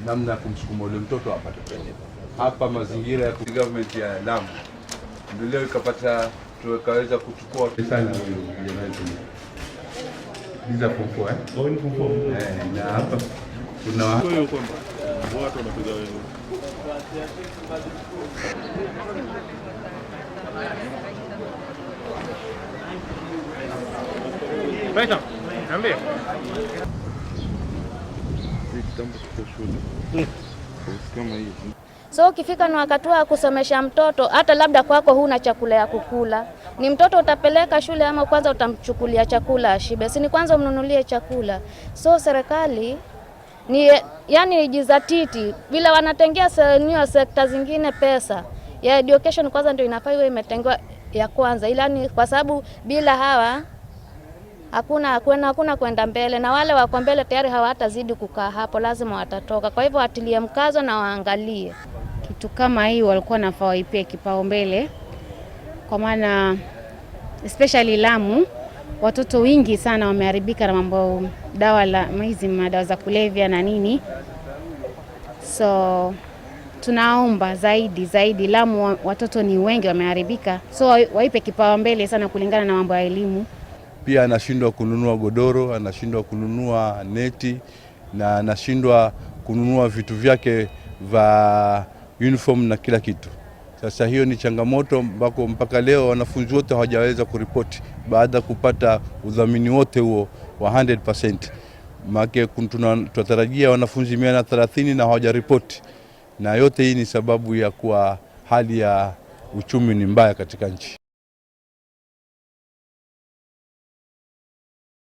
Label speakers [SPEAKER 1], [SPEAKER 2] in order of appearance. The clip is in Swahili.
[SPEAKER 1] Namna ya kumsukuma ule mtoto apate pesa. Hapa mazingira ya government ya Lamu ndio leo ikapata tukaweza kuchukua sana huyu kijana wetu. These are form four, eh?
[SPEAKER 2] Oh, ni form four.
[SPEAKER 1] Eh, na hapa kuna
[SPEAKER 2] Hiyo kwamba watu wanapiga wewe.
[SPEAKER 3] Pesa, niambie.
[SPEAKER 2] Kitambo tuko shule. Kama hii.
[SPEAKER 4] So ukifika ni wakati wa kusomesha mtoto, hata labda kwako huna chakula ya kukula, ni mtoto utapeleka shule ama kwanza utamchukulia chakula ashibe? Si ni kwanza umnunulie chakula. So serikali ni yani ijizatiti vile wanatengea niyo sekta zingine pesa ya education kwanza ndio inafaa iwe imetengewa ya kwanza, ila ni kwa sababu bila hawa hakuna kwenda mbele, na wale wako mbele tayari hawatazidi kukaa hapo, lazima watatoka. Kwa hivyo watilie mkazo na waangalie
[SPEAKER 5] kitu kama hii, walikuwa nafaa waipie kipaumbele, kwa maana especially Lamu watoto wengi sana wameharibika na mambo dawa la hizi madawa za kulevya na nini, so tunaomba zaidi zaidi, Lamu watoto ni wengi wameharibika, so waipe kipaumbele sana kulingana na mambo ya elimu.
[SPEAKER 1] Pia anashindwa kununua godoro, anashindwa kununua neti na anashindwa kununua vitu vyake vya uniform na kila kitu. Sasa hiyo ni changamoto ambako mpaka leo wanafunzi wote hawajaweza kuripoti baada ya kupata udhamini wote huo wa 100%. Maana tunatarajia wanafunzi 130 na hawajaripoti, na yote hii ni sababu ya kuwa hali ya uchumi ni mbaya katika nchi.